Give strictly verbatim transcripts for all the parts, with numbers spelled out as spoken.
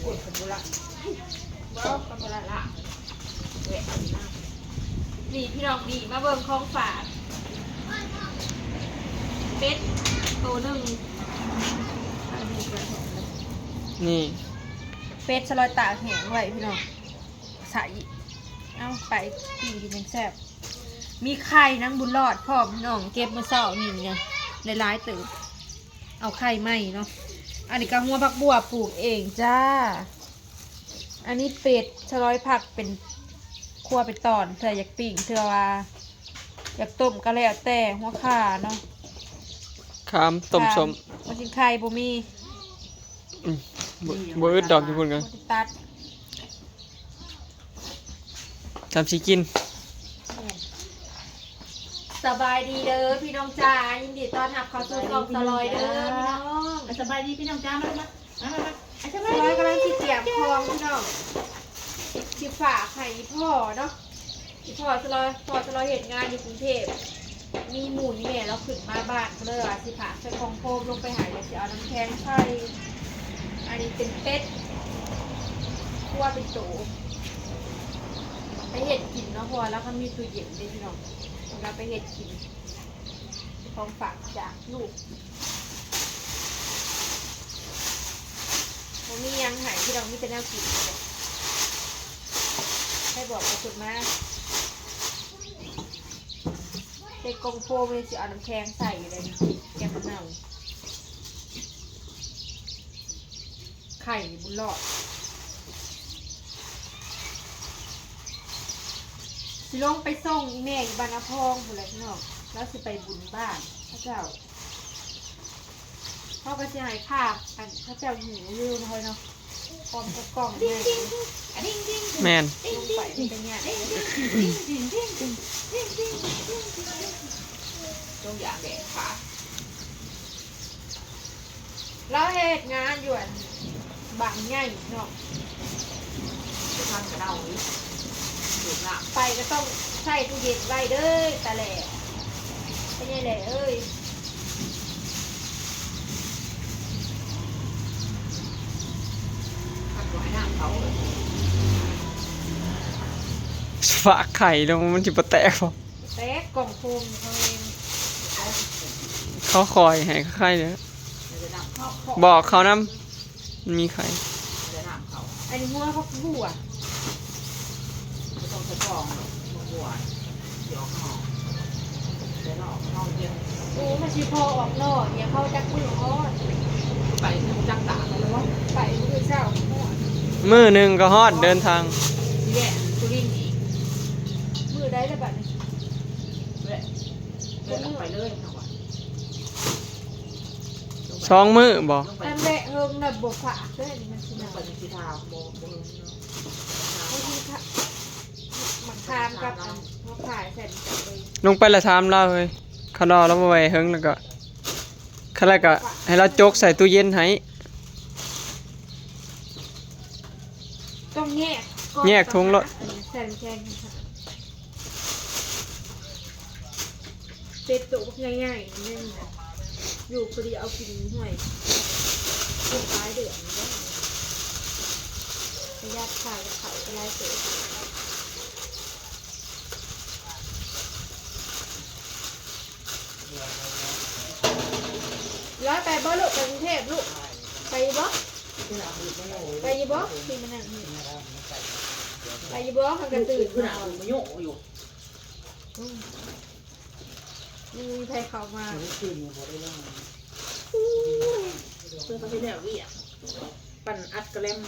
ปวดกับบุระบ่กับบุระละแหวะเอาน้ำนี่พี่น้องนี่มาเบิ่งของฝากเป็ดตัวหนึ่งนี่เป็ดสลอยตากแห้งไว้พี่น้องใส่เอาไปปิ้งกินยังแซ่บมีไข่นางบุญรอดพร้อมพี่น้องเก็บมาเช้านี่ไงหลายๆเติบเอาไข่ใหม่เนาะอันนี้ก็หัวผักบัวปลูกเองจ้า อันนี้เป็ดสะร้อยผักเป็นครัวเป็นตอนเธออยากปิ้งเธอว่า อยากต้มก็แล้วแต่หัวข่าเนาะขามต้มส้มมากินไข่บ่มีอืมบ่บ่อึดดอกอยู่พุ่นกันตัดทำสิกินสบายดีเด้อพี่น้องจ้ายินดีต้อนรับเข้าสู่ช่องสลอยเด้อพี่น้องสบายดีพี่น้องจ้ามามา สลอยกำลังสิเตรียมของพี่น้องสิฝากให้อีพ่อเนาะอีพ่อสลอยพ่อสลอยเฮ็ดงานอยู่กรุงเทพฯมีหมู่อีแม่เราขึ้นมาบ้านก็เลยว่าสิฝากใส่กล่องโฟมลงไปให้แล้วสิเอาน้ำแข็งใส่อันนี้เป็นเป็ดคั่วเป็นโตไปเฮ็ดกินเนาะเพราะว่าเราก็มีตู้เย็นเด้พี่น้องเราไปเฮ็ดกินของฝากจากลูก บ่มีหยังให้พี่น้องมีแต่แนวกินเลยให้บอกเอาขึ้นมาใส่กล่องโฟมเลยสิเอาน้ำแข็งใส่อยู่เลยแกงมะนาวไข่บุญรอดสิลงไปส่งอีแม่อยู่บ้านนาพองพู้นแหละพี่น้องแล้วสิไปบุญบ้านพระเจ้า เขาก็สิให้ภาพอันเขาเจ้าหิวอยู่นะเฮ้ยเนาะพร้อมกับกล่องใหญ่แม่นลงไปมันเป็นเนี่ยจงอย่างแดงค่ะเราเฮ็ดงานอยู่อันบางใหญ่เนาะ ทำกับเราอีกถูกละไปก็ต้องใส่ตู้เย็นไว้เด้อตาแหล่เป็นไงแหล่เอ้ยทำไว้น้ำเขาเลย ฝากไข่ลงมันจะปะแตกบ่แตกกล่องโฟมเขาเองเขาคอยให้ไข่เลยบอกเขานำ มันมีไข่อันนี้หัวผักบัวบ่ต้องใส่กล่องหรอกผักบัวเดี๋ยวเขาเดี๋ยวเราเอาเข้าเย็นโอ้มาชีพอออกนอกเนี่ยเขาจักมือฮอดไปจักตาแล้ววะไปมือเช้าฮอดมื้อหนึ่งก็ฮอดเดินทางแย่สุรินทร์อีกมือได้แล้วบัดนี้แหละเดินออกไปเลยเขาว่าสองมื้อบ่ลงไปอันแรกเฮิงน่ะบ่ฝากเด้อนี่มันสิหนาวไปมันสิทาบ่บ่เฮิงเนาะ บางทีค่ะหมากคามกับอันหัวข่ายใส่มันจับเลยลงไปละถามลาวเฮ้ยขนอลาวบ่ไหวเฮิงแล้วก็คันแล้วก็ให้ลาวจกใส่ตู้เย็นให้ต้องแยกก่อนแยกถุงโลดอันนี้ใส่น้ำแข็งค่ะ เต็ดโตบักใหญ่ๆนี่นะอยู่พอดีเอากินห่วยกินปลายเดือนนี่ได้ประหยัดค่ากับเขาก็ไล่เติบร้อยไปบ่ลูกไปกรุงเทพฯลูกไปอยู่บ่ไปอยู่บ่ที่มันนั่งนี่ไปอยู่บ่มันกระตื่นนอน มีใครเข้ามาเมื่อคืนนี้บ่ได้ลงเพิ่นก็สิแล้วเวียกปั่นอัดกะแลม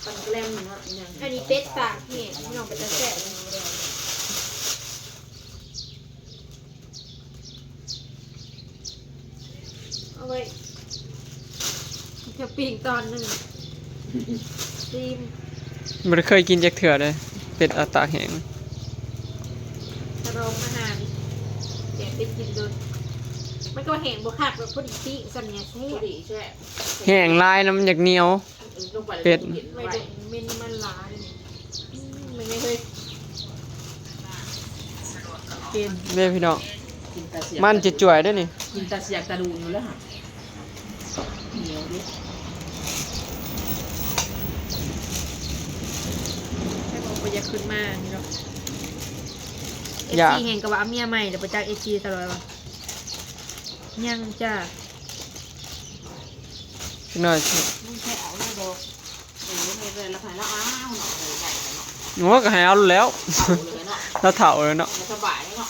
ปั่นกะแลมเนาะอีหยังอันนี้เป็ดตากแห้งพี่น้องเป็นตาแซ่บเอาไว้จะปิ้งตอนหนึ่งซีมบ่ได้เคยกินจักเทื่อเลยเป็ดอัดตากแห้ง สโรงอาหารเดี๋ยวไปกินดูมันก็แห้งบ่คักแบบพอดีปีสำเนียงแซ่บพอดีแซ่บแห้งหลายนะมันอยากเหนียวลงไปแล้วเผ็ดกินไว้ไม่ได้เมนมันหลายอืมมันไม่เคยกินเด้อพี่น้องกินตาเสียบมันจะจ่วยด้วยนี่กินตาเสียบตาดูอยู่แล้วค่ะเหนียวดิ เ ขึ้นมาพี่น้อง อยาก เอฟซี แห่งกะว่าเอาเมียใหม่เดี๋ยวไปจาก เอฟซี ตลอดวะ ยังจ้า จักหน่อยสิ มึงแค่เอาเลยเด้อ เออ ไม่เป็นไร แล้วใครแล้ว อ้าว เนาะ เออ ได้แล้วเนาะ โอ้ ก็ให้เอาแล้ว เอาเลยเนาะ เราเฒ่าแล้วเนาะ มันสบายแล้วเนาะ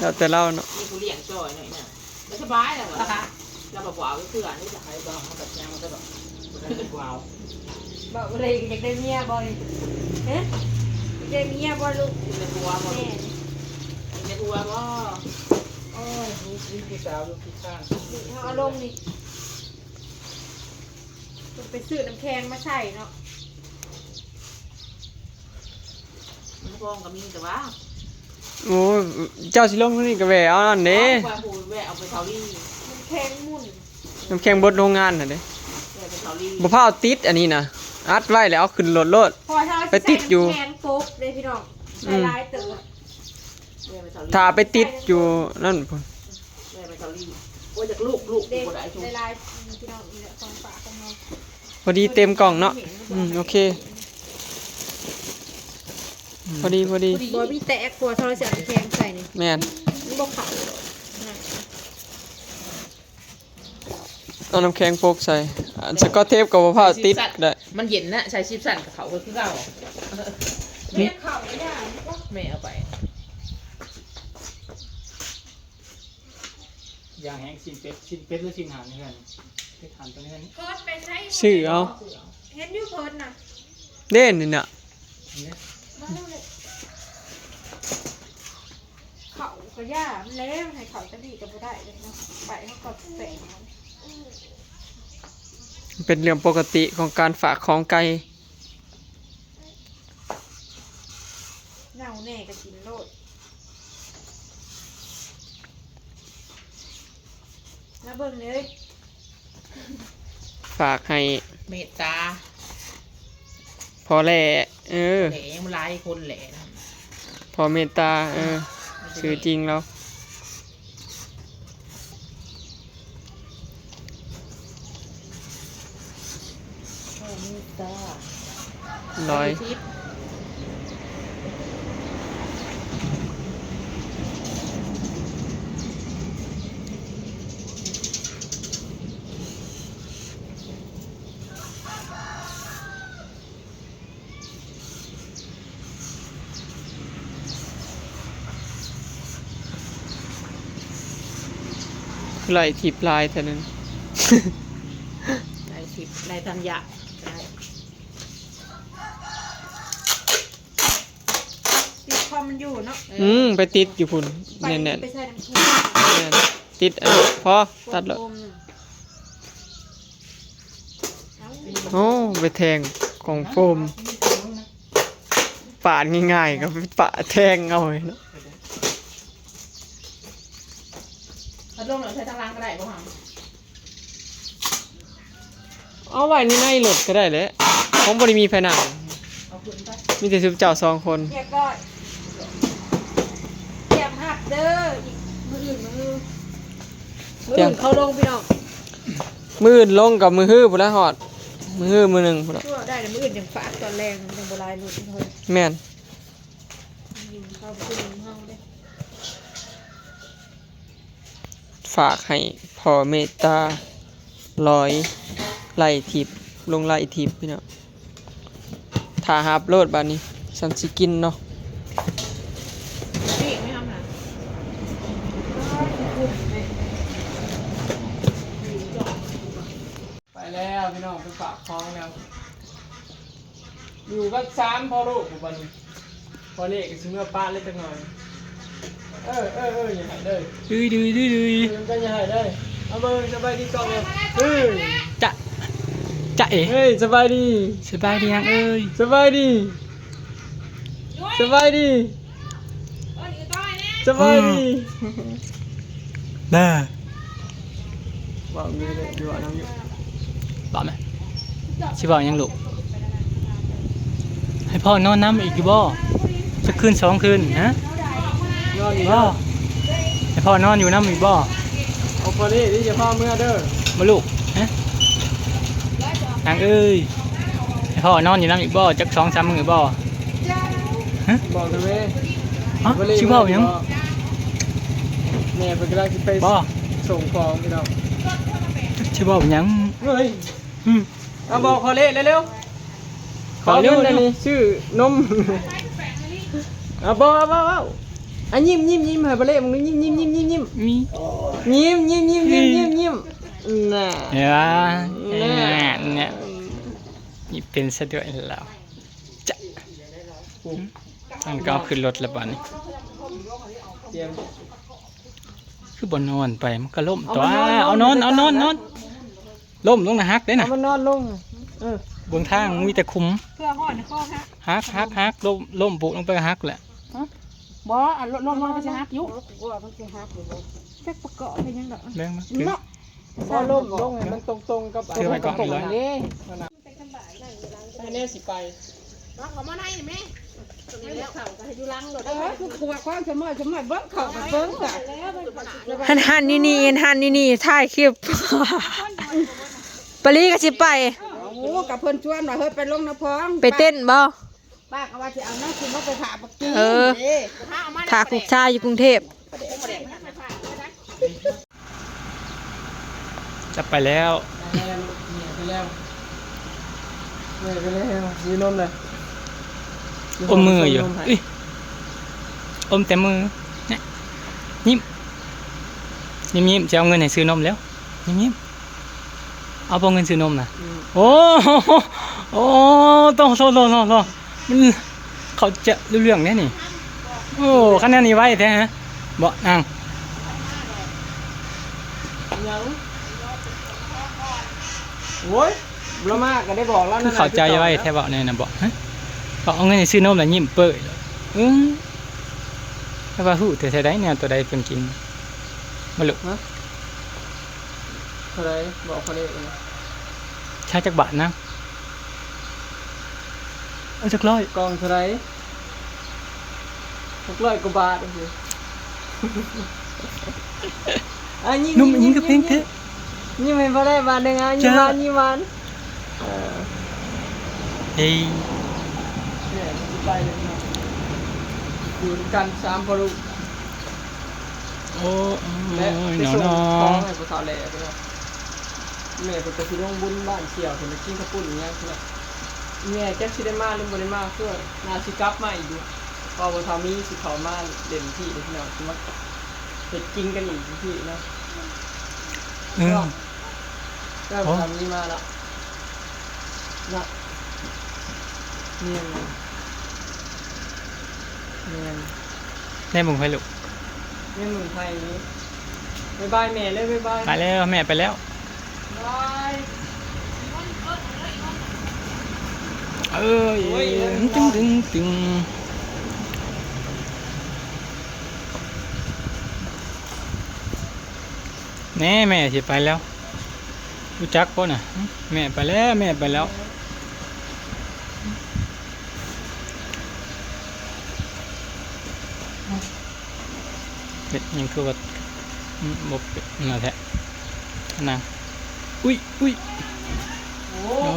แล้วแต่เราเนาะ มีผู้เลี้ยงจ่อยหน่อยนะ มันสบายแล้วเหรอ เราบอกว่าเอาเสื้อนี่จะให้บอกมันแบบยังมันก็แบบ ว้าว บอกเลยอยากได้เมียบ่นี่ ฮะ อยากได้เมียบ่ลูก กินในตัวบ่ แม่ กินในตัวบ่ โอ้ย ลูก ลูกผู้สาว ลูกผู้ชาย นี่เอาลงนี่ ไปซื้อน้ำแข็งมาใส่เนาะ น้ำพองก็มีแต่ว่า โอ้ย เจ้าสิลงนี่ก็แหวะเอานั่นเด้ เอาไปพูดแหวะเอาไปเทาลี่ น้ำแข็งมุ่น น้ำแข็งบดโรงงานน่ะเด้ แหวะไปเทาลี่ บ่พาเอาติดอันนี้นะ อัดไว้แล้วเอาขึ้นรถโลด เพราะว่าถ้าเรา ไปติดอยู่ ใส่น้ำแข็งปุ๊บเลยพี่น้อง อืม หลายๆเติบ แหวะไปเทาลี่ ถ้าไปติดอยู่นั่นพุ้น แม่ไปเกาหลี โอ้ย จากลูก ลูก เด็ก บ่ได้ชุบ หลายๆพี่น้องนี่แหละ ของฝากของเรา พอดีเต็มกล่องเนาะ อืม โอเค อืม พอดี พอดี บ่มีแตก กลัวโทรศัพท์แข็งใส่นี่ แม่น มันบ่เข้าดอก เอาน้ำแข็งโปกใส่ อันสกอตเทปก็บ่พาติดได้ มันเย็นนะ ใส่ซิปสันกับเขาก็คือเก่า เรียกเขาไม่ได้ แม่เอาไป อย่างแห้ง สิ้นเป็ด สิ้นเป็ดหรือสิ้นห่านนี่กัน เป็ดห่านตัวนี้กัน โพสต์ไปใช้ ซื้อเอา เห็นอยู่โพสต์น่ะ เด่นนี่น่ะ เนี่ย มาดูเลย เขาก็ย่ามันแล้ว ให้เขาจะดีก็บ่ได้เลยเนาะ ไปเขาก็แฝงเอา เป็นเรื่องปกติของการฝากของไกล เน่าแน่ก็กินโลด มาเบิ่งเลย ฝากให้ เมตตา พ่อแหล่ เออ แหล่ยังหลายคนแหล่นะ พ่อเมตตา เออ มันจะ ชื่อจริงแล้ว พ่อเมตตา ร้อย ทิพย์ คือไล่ทิปลายเท่านั้น ไล่ทิป ไล่ธัญญะ ได้ ติดคอมมันอยู่เนาะ อืม ไปติดอยู่พุ้น ไป แน่นๆ ไปใส่น้ำเค็ม แน่น ติดอันนี้ พอ ตัดแล้ว โฟมหนึ่ง โอ้ ไปแทงของโฟม ปาดง่ายๆ ก็ไปปาดแทงเอาเลยเนาะ พัดลมเราใช้ทางล่างก็ได้บ่คะ เอาไว้ในในรถก็ได้แหละ ผมบ่ได้มีผนัง เอาขึ้นไป มีแต่ซุมเจ้าสองคน เรียบร้อย เตรียมหับเด้อ อีกมื้ออื่น มื้อ มื้อ เตรียม อื่นเขาลงพี่น้อง มื้ออื่นลงกับมื้อฮื้อพุ้นละฮอด มื้อฮื้อมื้อหนึ่งพุ้นละ ตัวได้แต่มื้ออื่นยังฝากตอนแรงยังบ่หลายมื้อเท่าไหร่ แม่น อืม เขาไปซื้อของเฮาเด้ ฝากให้พ่อเมตตา ร้อย ไล่ทิป ลงไล่ทิปพี่น้อง ถ้าฮับโลดบาดนี้ สันสิกินเนาะ นี่ไม่ทำนะ ไปแล้วพี่น้อง ไปฝากของแล้ว อยู่กันสามพ่อลูกบัดนี้ พ่อเล่ก็สิเมือปะเล็กจักหน่อย เออ เออ เออ อย่าให้เด้อ ดุยดุยดุยดุย เออ มันก็อย่าให้เด้อ เอาเบิ่งสบายดีก่อนเลย เฮ้ย จะ จะเอ๋ เฮ้ย สบายดี สบายดีนางเอ้ย สบายดี สบายดี สบายดี อืม น่า เว้าอยู่เด้อ อยู่เว้านำอยู่ ตอบไหม สิบอกยังลูก ให้พ่อนอนนำอีกอยู่บ่ สักคืนสองคืน ฮะ นอนอยู่ บ่ ให้พ่อนอนอยู่นำอีกบ่ เอาพอดีที่จะพาเมือเด้อ บ่ลูก ฮะ นางเอ้ย ให้พ่อนอนอยู่นำอีกบ่ จักสองสามมื้อบ่ บอกกันไหม ฮะ บ่ได้ สิเว้าหยัง แม่เพิ่นกำลังสิไป บ่ ส่งของพี่น้อง สิเว้าหยัง เฮ้ย อืม เอาบอกพอเล่เร็วๆ ขอเงินอันนี้ซื้อนม เอาบอก เอาบอก เอา อ่ะ ยิ้ม ยิ้ม ยิ้ม ให้พอเล่มึง ยิ้ม ยิ้ม ยิ้ม ยิ้ม ยิ้ม มี ยิ้ม ยิ้ม ยิ้ม ยิ้ม ยิ้ม ยิ้ม น่ะ เห็นปะ น่ะ เนี่ย เนี่ย นี่เป็นซะด้วยแล้ว จะ มันก็เอาขึ้นรถแล้วบัดนี้ เตรียม คือบ่นอนไป มันก็ล้ม เอา ตัว มานอนลง เอานอน เอานอน นอน ล้มลงนะ หักเด้นะ เอามานอนลง เออ เบิ่งทางมีแต่ขุม เพื่อห้อยในข้อฮะ หัก หัก หัก ล้ม ล้มปุ๊บลงไปก็หักแหละ ฮะ บ่ อ่ะ ล้ม ล้ม ล้มก็สิหักอยู่ กลัวมันสิหักอยู่บ่ จักประกอบเป็นหยังดอก แบ่งมา เนาะ พอล้มลงให้มันตรงๆกับ ถือไว้ก่อน ตรงๆ เลย เด้ อันนี้สิไป รักเขามาได้ไหม นี่แหละเขาก็ให้อยู่หลังโลด เออ คือขวดความสมัย สมัยเบิ่งเขาก็เบิ่งอะ หันหันนี่นี่หันนี่นี่ถ่ายคลิป ปารีก็สิไป โอ้ กับเพิ่นชวนว่า เฮ้ย ไปลงน้ำพอง ไปเต้นบ่ ป้าก็ว่าสิเอาน้ำซุปมาไปผ่าบักกี้ เออ เด้ ผ่าคุกชายอยู่กรุงเทพ จะไปแล้ว ไปแล้วลูก แม่ไปแล้ว แม่ไปแล้ว ยืนนมเลย อมมืออยู่ เอ้ย อมแต่มือ เนี่ย ยิ้ม ยิ้ม ยิ้ม จะเอาเงินให้ซื้อนมแล้ว ยิ้ม ยิ้ม เอาบ่เงินซื้อนมนะ อืม โอ้โห โอ้ โต โต โต โต โต มัน เขาจะรู้เรื่องแน่นี่ โอ้ คะแนนนี้ไวแท้ฮะ บ่นาง ยัง โอ้ย บ่มาก็ได้บอกแล้วนั่นน่ะ เข้าใจไวแท้ บ่แน่นะ บ่ ฮะ เขาเอาเงินให้ซื้อนมแล้วยิ้มเป้ยเลย อืม แต่ว่าฮู้แต่แท้ใดแนวตัวใดเพิ่นกิน บ่รู้ ฮะ เท่าไหร่ บอกเขาเลย ใช้จักบาทนะ เอาจักร้อย กล่องเท่าไหร่ หกร้อยกว่าบาท โอเค อ่ะ ยิ้ม นม ยิ้ม ยิ้ม ก็เพียงแท้ ยิ้มให้พอได้บาทหนึ่งอ่ะ ยิ้มหวาน จ้า ยิ้มหวาน เออ เฮ้ย เนี่ย มันสิไปเลยเนาะ อยู่กันสามพ่อลูก โอ้ และ โอ้ย ไปส่ง น้องๆ ของให้ผู้เฒ่าแหล่ไปเนาะ แม่เพิ่นก็สิลงบุญบ้านเสี่ยว เพิ่นไปกินข้าวปุ้นอีหยังพี่น้อง แม่จักสิได้มาหรือบ่ได้มา คือน่าสิกลับมาอีกอยู่ เพราะว่าบ่เฒ่ามีสิเข้ามาเล่นพี่เด้อพี่น้อง สิมาเฮ็ดกินกันอีกอยู่พี่เนาะ เออ เนาะ ก็บ่เฒ่ามีมาแล้ว เนาะ แม่น แม่น ได้เบิ่งไผลูก แม่นเบิ่งไผนี่ บ๊ายบายแม่เลย บ๊ายบาย ไปแล้ว แม่ไปแล้ว บาย เอ้ย โอ้ย ตึง ตึง ตึง แน่ แม่สิไปแล้ว รู้จักบ่น่ะ แม่ไปแล้ว แม่ไปแล้ว เฮ็ดหยังคือว่า อืม บ่เป็นนั่นแท้ นาง อุ๊ย อุ๊ย โอ้ โอ้